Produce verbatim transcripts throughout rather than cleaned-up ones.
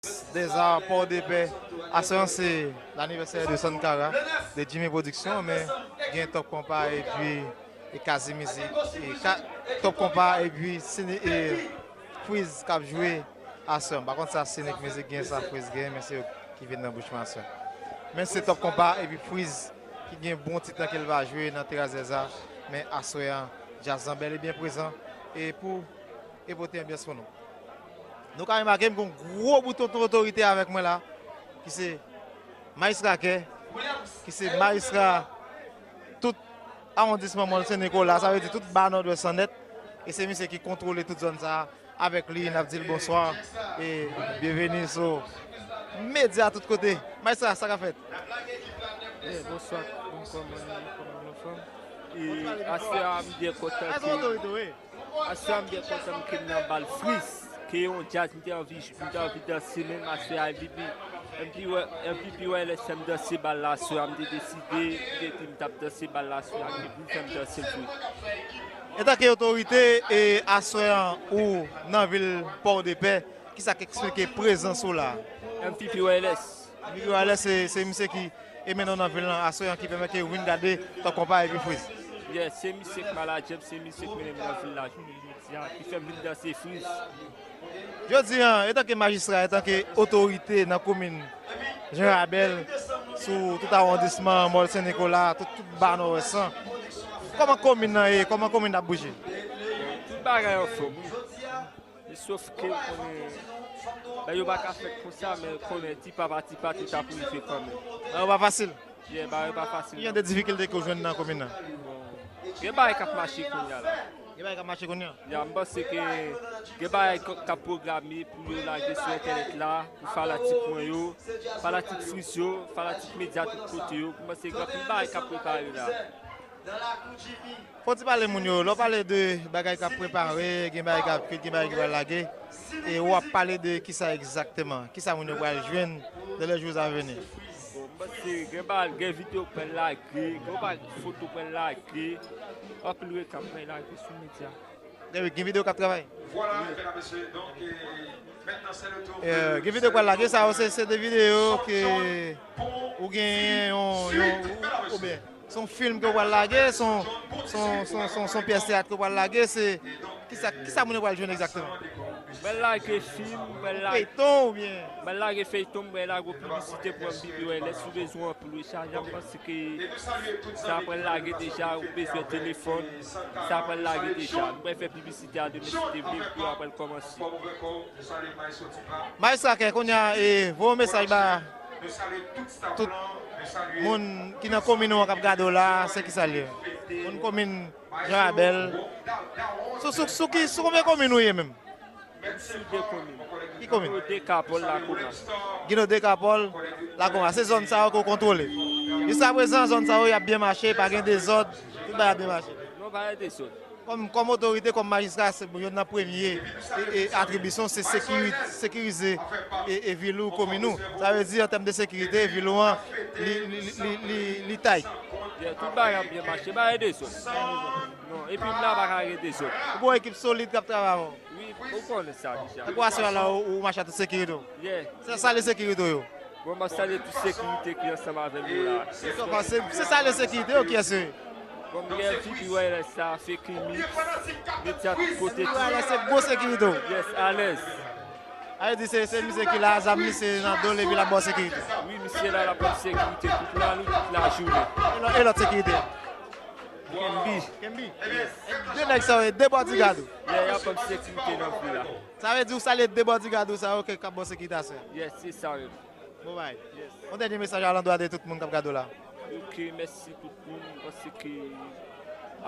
Deza Pòdepè. Aswè an se lanivèsè de Sankara, de Jimmy Production, men gen Top Konpa epi e Kazi Mizik, e Ka- Top Konpa epi Sini- e Freeze k ap jwe aswè an. M pa konn sa Sinik Mizik gen, sa Freeze gen, men se yo ki vin nan bouch mwen aswè an. Men se Top Konpa epi Freeze ki gen bon ti tan ke l pa jwe nan Teras Dèza, men aswè an, djaz lan bèl e byen prezan e pou e pote anbyans pou nou. Nou ka remake m gen yon gwo bout tonton otorite avèk mwen la, ki se Majistra Kè, ki se majistra tout awondisman Mòl Sen Nikola, sa vle di tout ba Nòdwès lan nèt, e se misye ki kontwole tout zòn sa a. Avèk li, n ap di l bonswa e byenveni sou medya tout kote. Majistra, sa k ap fèt? Eh, bonswa, bon, kòman, kòman nou fanm? E aswè a, m byen kontan Ase ke, otorite, wi. aswè a, m byen kontan ke m nan bal Freeze, ke yon djaz, m te anvi, m te anvi danse menm aswè a, M V P, M V P, M V P Wireless fè m danse bal la aswè a, m te deside, m te di m t ap danse bal la aswè a, ke pou fè m danse l tou. Etanke otorite, e aswè an ou nan vil Pòdepè, kisa k eksplike prezans ou la? M V P Wireless. M V P Wireless se, se misye ki e mennen w nan vil lan aswè an, ki pèmèt ke w vin gade Top Konpa epi Freeze. Yeah, se misye k manadjè m, se misye k mennen m nan vil la jounen jodi a, ki fè m vin danse Freeze. Jodi an, etanke majistra, etanke otorite nan komin Jan Rabèl, sou tout awondisman Mòl Sen Nikola, tout, tout ba Nòdwès lan, kòman komin nan ye? Kòman komin nan ap bouje? Tout bagay anfòm, wi. Sof ke w konnen, bagay yo pa ka fèt konsa, men konnen ti pa pa ti pa, tout ap rive kanmenm. Bagay yo pa fasil. Yeah, bagay pa fasil. Ki jan de difikilte ke w jwenn nan komin nan? Bon, gen bagay k ap mache kounye a la. Gen bagay k ap mache kounye a? Ya, m panse ke gen bagay k k ap pwograme pou yo lage sou entènèt la, pou fanatik mwen yo, fanatik Freeze yo, fanatik medya tout kote yo. M panse gen anpil bagay k ap prepare la. Fò w ti pale moun yo, lè w pale de bagay k ap prepare, gen bagay k ap fèt, gen bagay ki pral lage, e w ap pale de kisa egzakteman? Kisa moun yo pral jwenn dans les jours à venir? Bon, m panse gen ba, gen videyo k pral lage, gen ba, foto k pral lage, anpil reklam k pral lage sou medya. Gen, gen videyo k ap travay? Voilà, mesdames et messieurs, donc, et maintenant c'est le tour Euh, gen videyo k pral lage, sa yo se, se de videyo ke ou genyen yon, yon, oubyen se yon fim ke w pral lage, se yon, se yon, se yon, se yon, se yon pyès teyat ke w pral lage, se kisa, kisa moun yo pral jwenn egzakteman? M pral lage fim, m pral lage, Feyton oubyen? M pral lage feyton, m pral lage piblisite pou M V P Wireless, si w bezwen anpil rechaje, m panse ke sa pral lage deja, ou bezwen telefòn, sa pral lage deja. M pral fè piblisite a demen si Dye vle, kou a pral kòmanse. Majistra Kè, kounye a, e, voye yon mesaj ba tout moun ki nan komin ou an k ap gade w la, se kisa l ye? Moun komin Jan Rabèl. Sou, sou, sou ki, sou konbyen komin ou ye menm? M sou de komin. Ki komin? Gino, Dekapòl, Lakoma. Gino, Dekapòl, Lakoma. Se zòn sa yo ke w kontwole. Jiskaprezan, zòn sa yo, y ap byen mache, pa gen dezòd, tout bagay ap byen mache. Non, pa gen dezòd. Kòm, kòm otorite, kòm majistra, se youn nan premye e, e, atribisyon, se sekiri-, sekirize e, e vil ou, komin ou. Sa vle di, an tèm de sekirite, vil ou an, li, li, li, li, li, li tight. Yeah, tout bagay ap byen mache, pa gen dezòd. Non, epi m la pa ka gen dezòd. Ou gen yon ekip solid k ap travay avè w. Wi, ou konnen sa deja. Tankou aswè a la, ou, ou mache ak tout sekirite w. Yeah. Se salye sekirite w yo. Bon, m ap salye tout sekirite ki ansanm avè nou la. Se, se, se salye sekirite yo, kiyès yo ye? Bon, m gen M V P Wireless la, Fekimi, medya tout kote. Wireless se gwo sekirite w. Yes, alèz. A vle di se, se misye ki la, zam misye nan do l epi l ap ba w sekirite. Wi, misye la, l ap ban m sekirite tout lani, tout lajounen. E lòt, e lòt sekirite a? Kenbi. Kenbi. De nèg sa yo, de bodyguard ou. Yeah, y ap ban m sekirite nan vil la. Sa vle di ou salye de bodyguard ou sa yo ke k ap ba w sekirite aswè a? Yes, se sa menm. Bon bay. Yon dènye mesaj alandwa de tout moun k ap gade w la. Ok, mèsi tout moun. M panse ke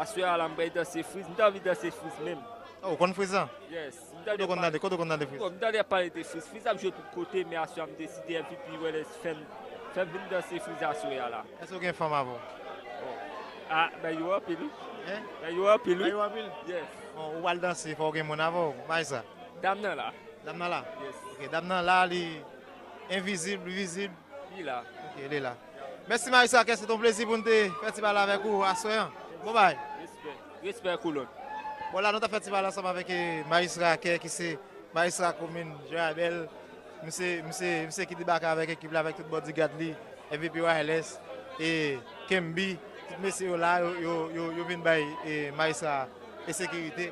aswè a la, m pral danse Freeze. M te anvi danse Freeze menm. Oh, ou konn Freeze lan? Yes. M Kote w konn tande, kote w konn tande Freeze? Bon, m tande y ap pale de Freeze. Freeze ap jwe tout kote, men aswè a m deside M V P Wireless fè m, fè m vin danse Freeze aswè a la. Èske w gen fanm avè w? Ah, men yo anpil wi. Hein? Men yo anpil wi. Yo anpil? Yes. Bon, ou pral danse, fò w gen moun avè w. Bay sa. Dam nan la. Dam nan la? Yes. Ok, dam nan la, li envizib, li vizib. Li la. Ok, li la. Mèsi Maris Rakè, se te yon plezi pou n te fè ti pale avèk ou aswè an. Bon bay. Respè. Respè kolòn. Bon, la nou ta fè ti pale ansanm avèk eh, Maris Rakè ki se majistra komin Jan Rabèl. Misye, misye, misye ki debake avèk ekip la, avèk tout bodyguard li, M V P Wireless, e Kemby, tout mesye yo la, yo, yo, yo, yo vin bay e, majistra e sekirite.